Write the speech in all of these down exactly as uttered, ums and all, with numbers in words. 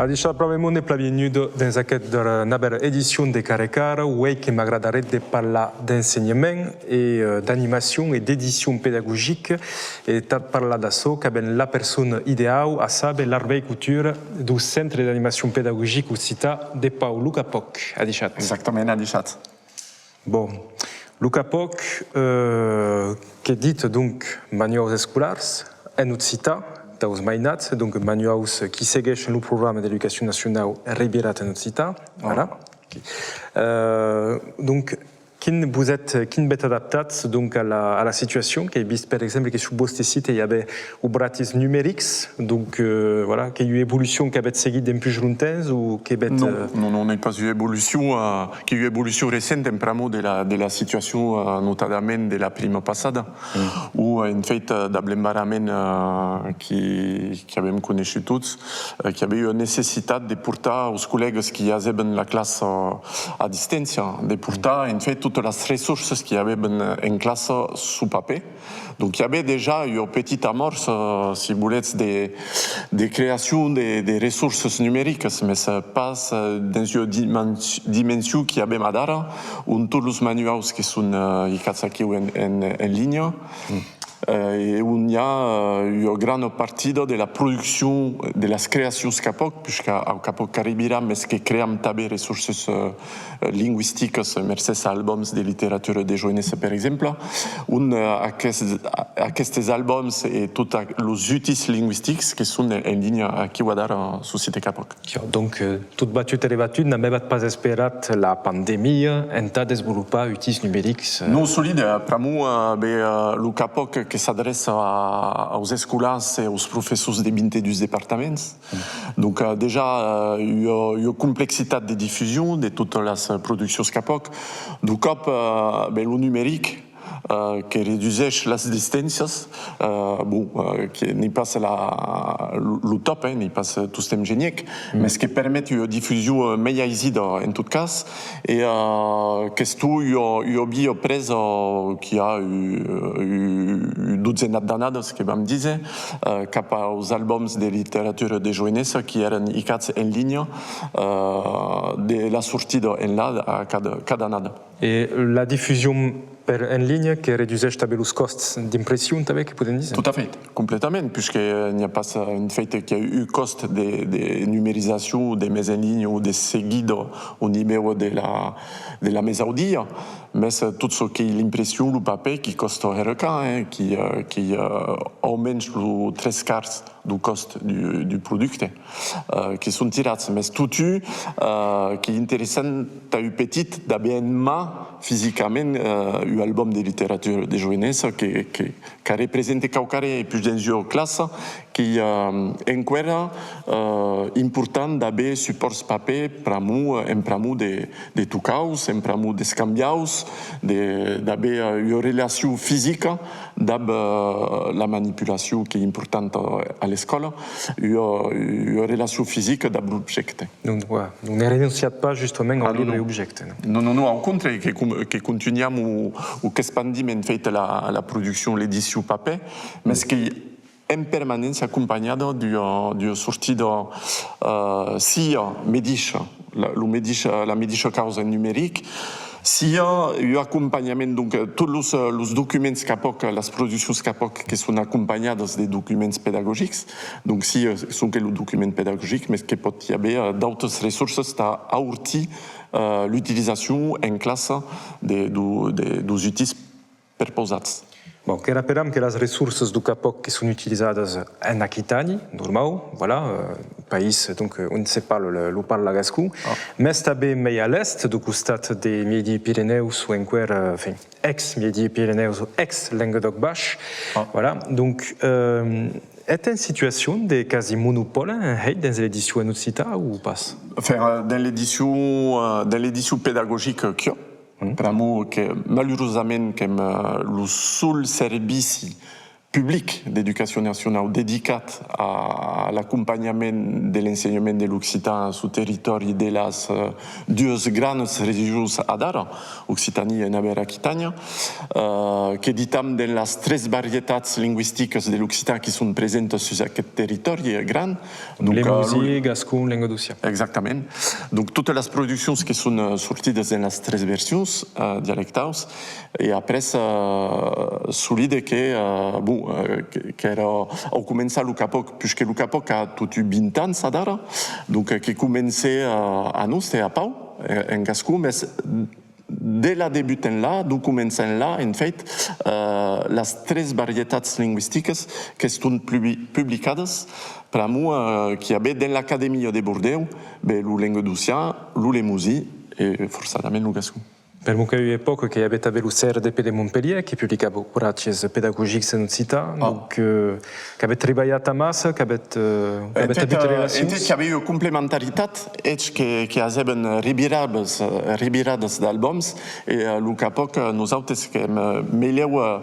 Adishatz, plan bèth monde, plan vienuda dens aquesta navèra edicion de Cara e Cara. Uei que m'agradaré de parlar d'ensenhament e, eh, d'animacion e d'edicion pedagogica. E tà parlar d'açò, qu'avem la persona ideau, a saber l'arveicultura deu Centre d'Animacion Pedagogica Occitan de Pau, Luca Pòc. Adishatz. Exactament, adishatz. Bon, Luca Pòc, eh, que ditz, donc, manuaus escolars en occitan, taus mainats, donc, manuaus qui segueishen lo programa d'Educacion Nacionau revirat en occitan, voilà. Eh, donc, quin vos ètz, quin v'ètz adaptat, donc, a la, a la situacion qu'ei vist, per exemple, que sus vòste site i avè obratis numerics, donc, eh, voilà, qu'ei ua evolucion qu'avètz seguit dempuish longtemps o que v'ètz... Non, eh, non, non, n'ei pas ua evolucion, eh, qu'ei ua evolucion recenta en pr'amor de la, de la situacion, eh, notadament de la prima passada, o, eh, en fèit, eh, dab l'embarrament, eh, qui, qui avem coneishut tots, eh, qu'i avè ua necessitat de portar aus collègas qui hasèvan la classa a distància, de portar, en fèit, totas las ressorsas qui avèvan en classa suu papèr. Donc, i avè dejà ua petita amòrça, si volètz, de, de creacion de, de ressorsas numericas, mès, eh, pas, eh, dens ua dimen-, dimension qui avèm adara, on tots los manuaus que son, eh, hicats aquiu en, en, en linha, eh, e on i a, eh, ua grana partida de la produccion, de las creacions capòc, puishque au capòc qu'arribiram, mès que cream tanben ressorsas, eh, eh, lingüisticas, mercés a albums de literatura de joenessa, per exemple, on, eh, aquests, aquestes albums e tot a-, los utís lingüistics que son en, en linha aquiu adara suu site capòc. Donc, eh, tot batut e rebatut, n'avèvatz pas esperat la pandemia entà desvolopar utís numerics, eh? Non solide, eh, pr'amor, eh, be, eh, lo capòc que s'adreça a, aus escolans e aus professors de vint-e-dus departaments. Donc, eh, dejà, eh, ua, ua complexitat de difusion de totas las, eh, produccions capòc. Deu còp, eh, ben, lo numeric, eh, que reduseish las distàncias, eh, bon, eh, que n'ei pas la, lo, lo top, eh, n'ei pas tostemps genièc, mès que permet ua difusion, eh, mei aisida en tot cas, e, eh, qu'estó ua, ua via presa qui a ua, ua, ua dotzenat d'annadas, que vam díser, eh, cap aus albums de literatura de joenessa qui èran hicats en linha, eh, de la sortida enlà a cada, cada annada. E la difusion per en linha que reduseish tanben los còsts d'impression, tanben, que podem díser? Tot a fèit, completament, puishque n'i a pas, eh, en fèit, qu'a un còst de, de numerizacion, de mesa en linha o de seguida au nivèu de la, de la mesa au dia, mès, eh, tot çò qu'ei l'impression, lo papèr, qui còsta hèra car, eh, qui, eh, qui, eh, au mens lo tres quarts deu còst deu, deu producte, eh, que son tirats. Mès totun, eh, qu'ei interessant tà un petit d'aver en man fisicament, eh, un album de literatura de joenessa que, que, qu'arrepresente quauquarren, e puish dens ua classa, qu'ei, eh, enqüèra, eh, important d'aver supòrts papèr pr'amor, eh, en pr'amor de, de tocaus, en pr'amor d'escambiaus, de, d'aver, eh, ua relacion fisica dab, eh, la manipulacion qu'ei importanta a l'escòla, ua, ua relacion fisica dab l'objècte. Donc, voilà. Donc, ne renonciatz pas justament au libre objècte, non? Non, non, non, au contrari, que com-, que contunham o, o qu'espandim, en fèit, la, la produccion, l'edicion papèr, mès qu'ei en permanéncia acompanhada d'ua, d'ua sortida, eh, sia medisha, la, lo medisha, la medisha causa en numeric, sia un acompanhament, donc, eh, tots los, eh, los documents capòc, las produccions capòc que son acompanhadas de documents pedagogics, donc, sia, eh, sonque lo document pedagogic, mès que pòt i aver, eh, d'autas ressorsas tà aurtir, eh, l'utilizacion en classa de, do, de, deus utís perpausats. Bon, que raperam que las ressorsas deu capòc que son utilizadas en Aquitània, normau, voilà, eh, país, donc, eh, on se parla le, lo parla gascon, mès tanben mei a l'èst, deu costat de Mièdi-Pirenèus o enqüèra, eh, enfin, ex-Mièdi-Pirenèus o ex-Lengadòc Baish. Voilà, donc, eh, ètz en situacion de quasi monopòli, en hèit, dens l'edicion en occitan o pas? Enfin, eh, dens l'edicion, eh, dens l'edicion pedagogica, quiò. Pr'amor que, malurosament, qu'èm, eh, lo sol servici public d'Educacion Nacionau dedicat a l'acompanhament de l'ensenhament de l'occitan suu territòri de las, eh, duas granas regions adara, Occitània e Navèra Aquitània, eh, qu'editam dens las tres varietats lingüisticas de l'occitan qui son presentas sus aqueth territòri, eh, gran. Donc, eh, Lemosin, lo Gascon, Lengadocian. Exactament. Donc, totas las produccions que son, eh, sortidas dens las tres versions, eh, dialectaus. E après, eh, solide que, eh, bon, eh, que, qu'èra au començar lo CAPÒC, puishque lo CAPÒC a totun vint ans adara, donc, eh, que comencè, eh, a Noste, a Pau, eh, en gascon, mès de la debut enlà, deu començar enlà, en fèit, eh, las tres varietats lingüisticas qu'estón publi-, publicadas, pr'amor, eh, qu'i avè dens l'academia de Bordèu, be, lo lengadocian, lo lemosin e forçadament lo gascon. Per'mor qu'ei ua epòca que i avè tanben lo CRDP de Montpelhièr, que publicava oratges pedagogics en occitan, donc, eh, qu'avètz tribalhat amassa, qu'avètz, eh, qu'avètz avut relacions? En fèit, eh, en fèit, qu'i avè ua complementaritat, hèt que, que hasèvan revirabas, eh, reviradas d'albums, e, eh, lo CAPÒC, eh, nosautes qu'èm, eh, meilèu, eh,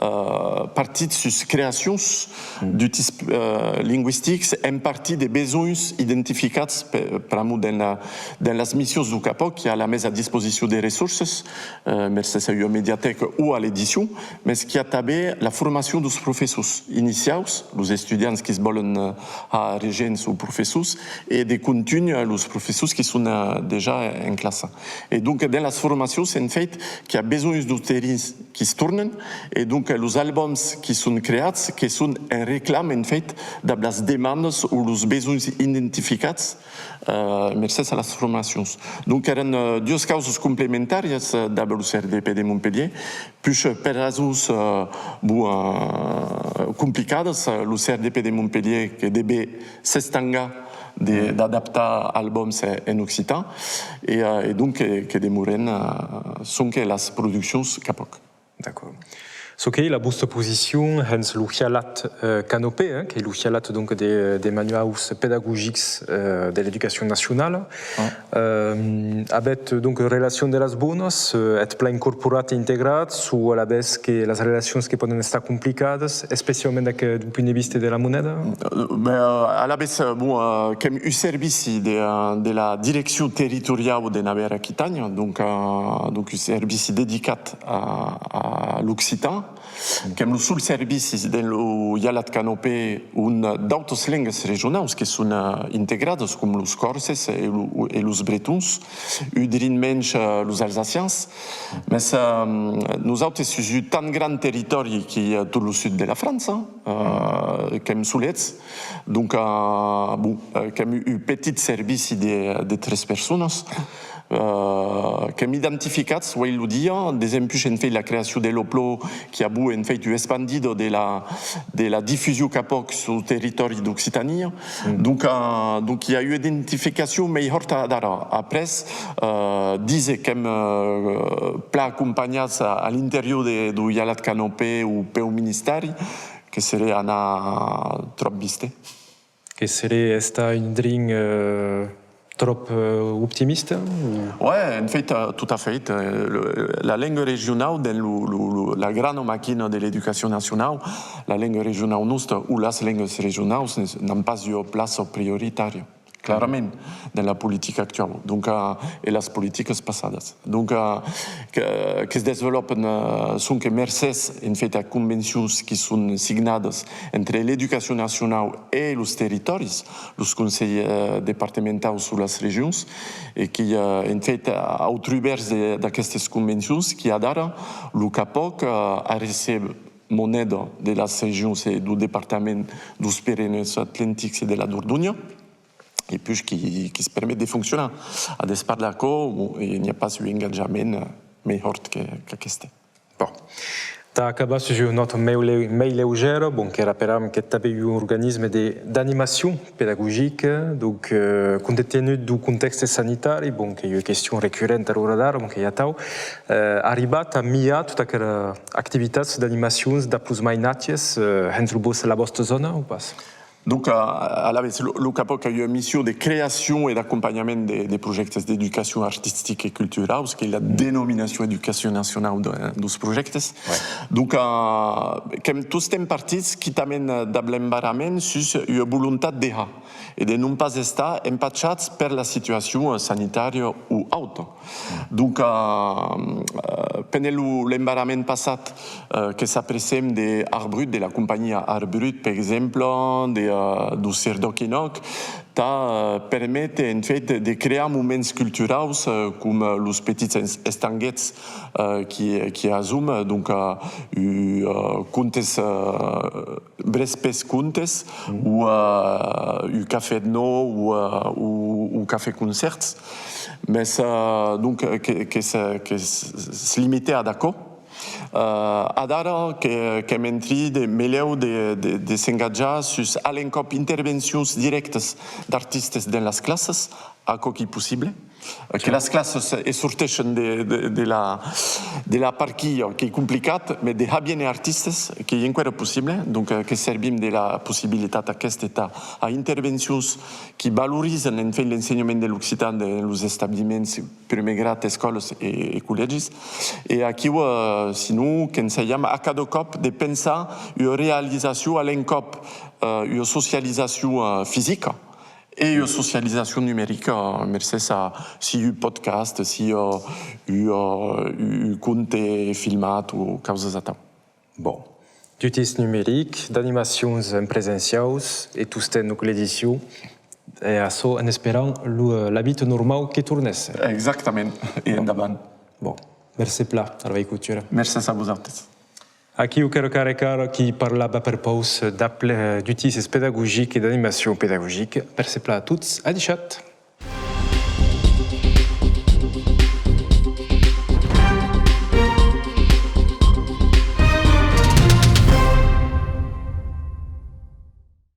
eh, partits sus creacions d'utís, eh, lingüistics, en partir de besonhs identificats pe-, pr'amor dens la, dens las missions deu CAPÒC, qu'i a la mesa a disposicion de ressorsas, eh, mercés a ua mediatèca o a l'edicion, mès qu'i a tanben la formacion deus professors iniciaus, los estudiants qui's vòlen, eh, har regents o professors, e de contunh, eh, los professors qui son, eh, dejà en classa. E donc, dens las formacions, en fèit, qu'i a besonhs deus terrins qui's tornen, e donc, eh, los albums qui son creats, que son en reclam, en fèit, dab las demandas o los besonhs identificats, eh, mercés a las formacions. Donc, èran, eh, duas causas complementàrias, eh, dab lo CRDP de Montpelhièr, puish, eh, per rasons, eh, bon, eh, complicadas, eh, lo CRDP de Montpelhièr que devè s'estangar de, d'adaptar albums en, en occitan, e, eh, e donc que, que demorèn, eh, sonque las produccions CAPÒC. D'acòrd. Çò qu'ei la vòsta posicion hens lo hialat, eh, Canopé, eh, qu'ei lo hialat, donc, de, de manuaus pedagogics, eh, de l'Educacion Nacionala. Eh, avètz, donc, relacion de las bonas, eh, ètz plan incorporat e integrat, o alavetz que las relacions que pòden estar complicadas, especiaument d'aqueth punt de vista de la moneda? Eh, ben, eh, alavetz, eh, bon, eh, qu'èm un servici de, eh, de la Direccion Territoriau de Navèra Aquitània, donc, eh, donc un servici dedicat a, a l'occitan. Qu'èm lo sol servici dens lo hialat Canopé on d'autas lengas regionaus que son, eh, integradas, com los còrses e lo, e los bretons, un drin mensh, eh, los alsacians. Mès, eh, nosautes sus un tan gran territòri qui, eh, tot lo sud de la França, eh, qu'èm solets. Donc, eh, bon, eh, qu'èm un petit servici de, de tres personas. Eh, qu'èm identificats, uei lo dia, desempuish, en fèit, la creacion de l'OPLO, qu'i a avut, en fèit, ua espandida de la, de la difusion CAPÒC suu territòri d'Occitània. Donc, eh, donc, i a ua identificacion mei hòrta adara. Après, eh, díser qu'èm, eh, plan acompanhats a, a l'interior de, deu hialat Canopé o peu ministèri, que seré anar tròp viste. Que seré estar un drin, eh, tròp, eh, optimista, o? Ouais, en fèit, eh, tot a fèit. Eh, le, la lenga regionau, dens lo, lo, lo, la grana maquina de l'educacion nacionau, la lenga regionau nosta o las lengas regionaus ne, n'an pas ua plaça prioritària, clarament, dens la politica actuau, donc, eh, e las politicas passadas. Donc, eh, que, que's desvolòpan, eh, sonque mercés, en fèit, a convencions qui son signadas entre l'Educacion Nacionau e los territòris, los conselhs, eh, departamentaus o las regions, e qui, eh, en fèit, au truvèrs de, d'aquestes convencions, qui adara lo CAPÒC, eh, arreceb moneda de las regions e deu departament deus Pirenèus Atlantics e de la Dordonha, e puish qui, qui's permet de foncionar. A despart d'aquò, bon, e n'i a pas un engatjament, eh, mei hòrt que, qu'aqueste. Bon. Tà acabar sus ua nòta mei leu-, mei leugèra, bon, que raperam qu'ètz tanben un organisme de, d'animacion pedagogica, donc, eh, compte tenut deu contèxte sanitari, bon, qu'ei ua question recurrenta a l'ora d'ara, bon, qu'ei atau, eh, arribatz a miar totas aqueras activitats d'animacions dab los mainatges, eh, hens lo vòs-, la vòsta zòna o pas? Donc, a-, alavetz, lo, lo CAPOC a ua mission de creacion e d'acompanhament de, de projèctes d'educacion artistica e culturau, qu'ei la denominacion educacion nacionau de, deus projèctes. Donc, eh, qu'èm tostemps partits quitament dab l'embarrament sus ua volontat de har e de non pas estar empachats per la situacion, eh, sanitària o auta. Donc, eh, eh, pendent lo, l'embarrament passat, eh, que s'apressem de Art Brut, de la companhia Art Brut, per exemple, de, eh, deu Circ d'Òc en Òc, tà, eh, perméter, en fait, de crear moments culturaus, eh, com, eh, los petits es-, estanguets, eh, qui, qui asum, donc, eh, u, eh, contes, eh, brespes contes, o, eh, u cafè etno, o, eh, o, o cafè concèrts. Mès, eh, donc, eh, que, que se, que s-, se limite ad aquò. Eh, adara que, qu'èm en trin de, melèu de, de, de s'engatjar sus, a l'encòp, intervencions dirèctas d'artistes dens las classas, aquò qu'ei possible. Eh, que las classas e sorteishen de, de, de la, de la parquilha, qu'ei complicat, mès de har viéner artistes, qu'ei enqüèra possible. Donc, eh, que servim de la possibilitat aquesta tà, a intervencions qui valorizan, en fait, l'ensenhament de l'occitan dens los establiments, prumèr grad, escòlas e, e collègis. E aquiu, eh, sinon, qu'ensajam a cada còp de pensar ua realizacion a l'encòp, eh, ua socializacion, eh, fisica e ua socializacion numerica, mercés a, si un podcast, si, eh, un, eh, un conte filmat o causas atau. Bon. D'utís numerics, d'animacions en presenciaus e tostemps, donc, l'edicion. E açò en esperant lo, eh, la vita normau que tornèsse. Exactament. E endavant. Bon. Mercé plan, Hervé Couture. Mercés a vosautes. Aquiu qu'èra Carré Carré qui parlava a prepaus d'aple-, d'utisses pedagogics e d'animacion pedagogica. Mercé plan a tots. Adishatz!